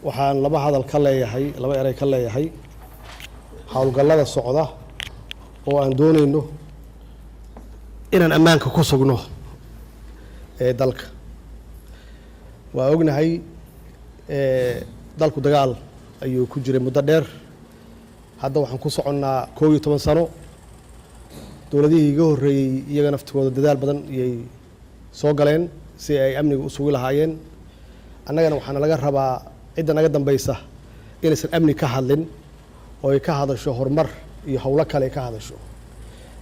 Waxaan laba hadal ka leeyahay, laba erey ka leeyahay howlgallada socda oo aan doonayno inaan ammaanka ku sugno ee dalka. Waa ognahay, dalku dagaal ayuu ku jiray muddo dheer. Hadda waxaan ku soconnaa 11 sano. Dowladihii iga horreeyey iyaga naftigooda dadaal badan iyay soo galeen si ay amniga u sugi lahaayeen. Annagana waxaana laga rabaa cidda naga dambaysa inaysan amni ka hadlin oo ay ka hadasho horumar iyo howlo kale ay ka hadasho.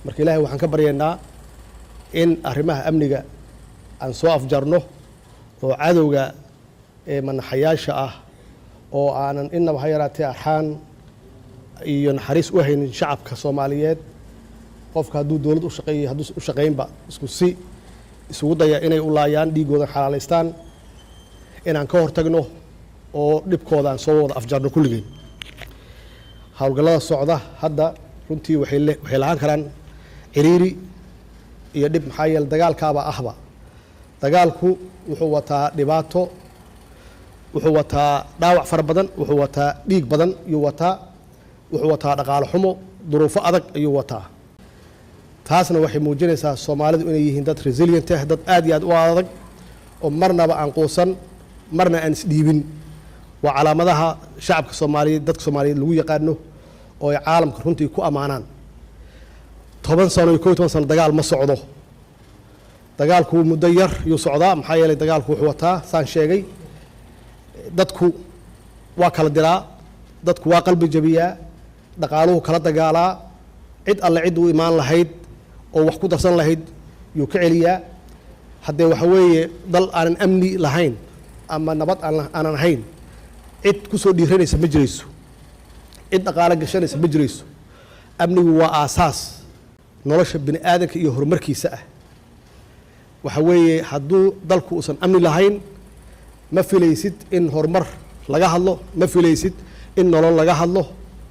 Marka Ilaahay waxaan ka baryaynaa in arrimaha amniga aan soo afjarno oo cadowga ee manaxayaasha ah oo aanan innaba ha yaraatee arxaan iyo naxariis u haynin shacabka Soomaaliyeed, qofka hadduu dowlad u shaqeeyay, hadduu u shaqaynba, isku si isugu daya inay u laayaan, dhiiggoodan xalaalaystaan, inaan ka hortagno oo dhibkooda aan soo wada afjarno kulligeen. Howlgallada socda hadda runtii waxay lahaan karaan ciriiri iyo dhib, maxaa yeele dagaalkaaba ahba. Dagaalku wuxuu wataa dhibaato, wuxuu wataa dhaawac fara badan, wuxuu wataa dhiig badan ayuu wataa, wuxuu wataa dhaqaalo xumo, duruufo adag ayuu wataa. Taasna waxay muujinaysaa Soomaalidu inay yihiin dad resilient ah, dad aad iyo aad u adag oo marnaba aan quusan, marna aan isdhiibin. Waa calaamadaha shacabka Soomaaliyeed, dadka Soomaaliyeed lagu yaqaano oo ay caalamka runtii ku ammaanaan. 10 sano iyo 11 sano dagaal ma socdo. Dagaalku muddo yar yuu socdaa, maxaa yeelay dagaalku wuxuu wataa, saan sheegay, dadku waa kala diraa, dadku waa qalbi jabiyaa, dhaqaaluhu kala dagaalaa, cid alle cid u imaan lahayd oo wax ku darsan lahayd yuu ka celiyaa. Haddee waxa weeye, dal aanan amni lahayn ama nabad aanan ahayn, cid ku soo dhiiranaysa ma jirayso, cid dhaqaalo gashanaysa ma jirayso. Amnigu waa aasaas nolosha bini aadanka iyo horumarkiisa ah. Waxa weeye, hadduu dalku uusan amni lahayn, ma filaysid in horumar laga hadlo, ma filaysid in nolol laga hadlo,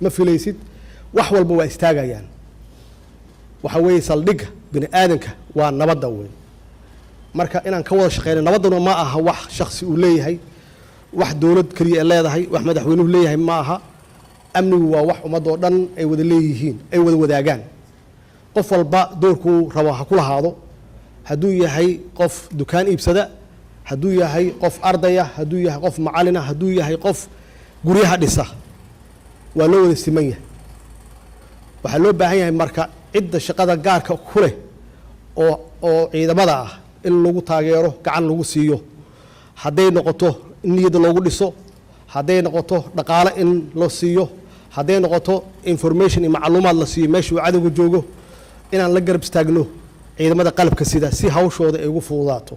ma filaysid. Wax walba waa istaagayaan. Waxa weeye, saldhigga bini aadanka waa nabadda wey. Marka inaan ka wada shaqeyno nabadduna ma aha wax shaksi uu leeyahay, wax dowlad keliya ay leedahay, wax madaxweynuhu leeyahay ma aha. Amnigu waa wax ummadoo dhan ay wada leeyihiin, ay wada wadaagaan. Qof walba doorkuu rabo ha ku lahaado, hadduu yahay qof dukaan iibsada, hadduu yahay qof ardaya, hadduu yahay qof macalina, hadduu yahay qof guryaha dhisa, waa loo wada siman yahay. Waxaa loo baahan yahay marka cidda shaqada gaarka ku leh oo ciidamada ah in lagu taageero, gacan lagu siiyo, hadday noqoto in niyadda loogu dhiso, hadday noqoto dhaqaale in loo siiyo, hadday noqoto information iyo macluumaad la siiyo meeshuu cadowga joogo, inaan la garab istaagno ciidamada qalabka sida si hawshooda ay ugu fududaato.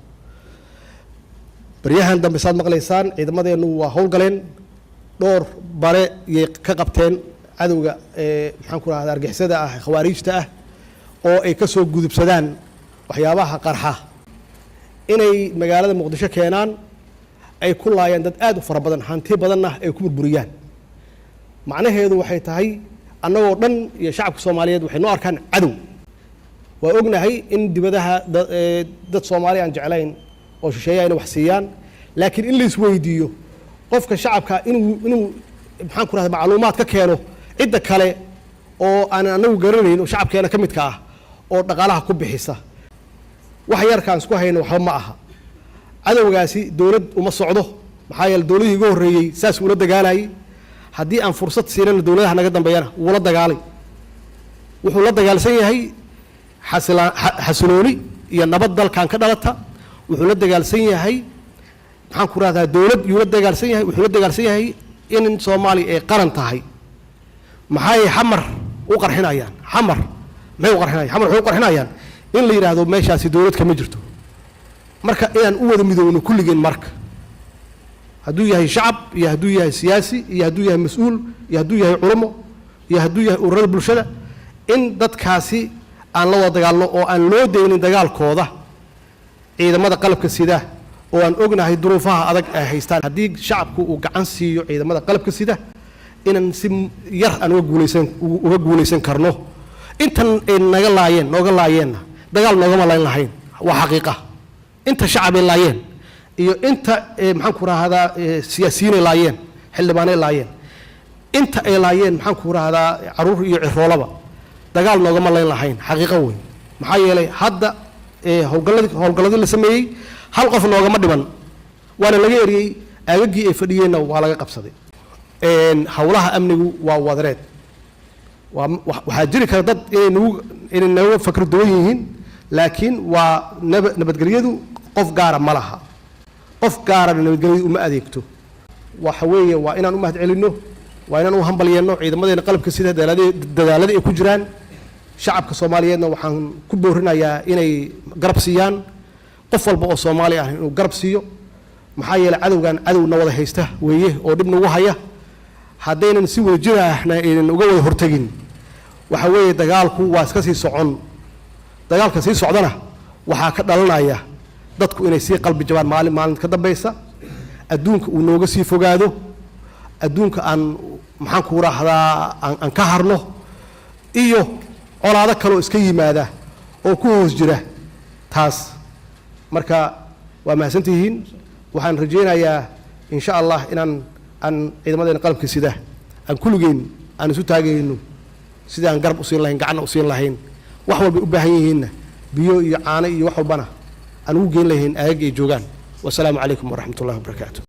Baryahan dambe, saad maqlaysaan, ciidamadeennu waa howlgaleen, dhowr bare yay ka qabteen cadowga ee, maxaan ku rahda, argixisada ah, khawaariijta ah, oo ay ka soo gudubsadaan waxyaabaha qarxa inay magaalada Muqdisho keenaan, ay ku laayaan dad aad u fara badan, hanti badanna ay ku burburiyaan. Macnaheedu waxay tahay annagoo dhan iyo shacabka Soomaaliyeed waxay noo arkaan cadow. Waa ognahay in dibadaha dad Soomaali aan jeclayn oo shisheeya inay wax siiyaan, laakiin in la isweydiiyo qofka shacabka inuu, maxaan ku rahda, macluumaad ka keeno cidda kale oo aanan anagu garanayn oo shacabkeena ka midka ah oo dhaqaalaha ku bixisa. Wax yarkaan isku hayno waxba ma aha. Cadowgaasi dowlad uma socdo, maxaa yeele dowladihii iga horreeyey saas uula dagaalayay. Haddii aan fursad siinana, dowladaha naga dambeeyana wuula dagaalay. Wuxuu la dagaalsan yahay xasilooni iyo nabad dalkan ka dhalata. Wuxuu la dagaalsan yahay, maxaan ku rahdaa, dowlad yuu la dagaalsan yahay. Wuxuu la dagaalsan yahay in Soomaaliya ay qaran tahay. Maxay Xamar u qarxinayaan? Xamar maxay u qarxinayaan? Xamar waxay u qarxinayaan in la yidhaahdo meeshaasi dowlad kama jirto. Marka inaan u wada midoowno kulligeen marka, hadduu yahay shacab iyo hadduu yahay siyaasi iyo hadduu yahay mas-uul iyo hadduu yahay culamo iyo hadduu yahay ururada bulshada, in dadkaasi aan la wada dagaalno oo aan loo daynin dagaalkooda ciidamada qalabka sida oo aan ognahay duruufaha adag ay haystaan. Haddii shacabku uu gacan siiyo ciidamada qalabka sida, inaan si yar aan uga guulaysan karno. Intan ay naga laayeen, nooga laayeenna, dagaal noogama layn lahayn, waa xaqiiqa. Inta shacabay laayeen iyo inta maxaan ku rahdaa, siyaasiyiinay laayeen. Xildhibaanay laayeen, inta ay laayeen, maxaan ku rahdaa, caruur iyo ciroolaba dagaal noogama layn lahayn. Xaqiiqo wey. Maxaa yeelay hadda howlgalladii la sameeyey hal qof noogama dhiman, waana laga eriyey, aagagii ay fadhiyeenna waa laga qabsaday. Howlaha amnigu waa wadareed. Waxaa jiri kara dad inay naga fakr duwan yihiin, laakiin waa nabadgelyadu qof gaara ma laha, qof gaarana nabadgelyadu uma adeegto. Waxa weeye waa inaan u mahad celinno, waa inaan u hambalyeeno ciidamadeena qalabka sida dadaalada ay ku jiraan. Shacabka Soomaaliyeedna waxaan ku boorinayaa inay garab siiyaan, qof walba oo Soomaali ah inuu garab siiyo. Maxaa yeelay cadowgan cadowna wada haysta weeye oo dhib nagu haya. Haddaynan si wada jir ahna aynan uga wada hortegin, waxa weeye dagaalku waa iska sii socon. Dagaalka sii socdana waxaa ka dhalanaya dadku inay sii qalbi jabaan maalin maalin ka dambaysa, adduunka uu nooga sii fogaado, adduunka aan, maxaan ku rahdaa, aan ka harno, iyo colaado kaloo iska yimaada oo ku hoos jira taas. Marka waa mahadsantihiin. Waxaan rajaynayaa, insha Allah, inaan aan ciidamadeena qalabka sida aan kulligeen aan isu taagayno sidii aan garab usiin lahayn, gacanna usiin lahayn, wax walbay u baahan yihiinna, biyo iyo caano iyo wax walbana aan ugu geyn lahayn aagaga ay joogaan. Wasalaamu calaykum waraxmat ullahi wabarakaatu.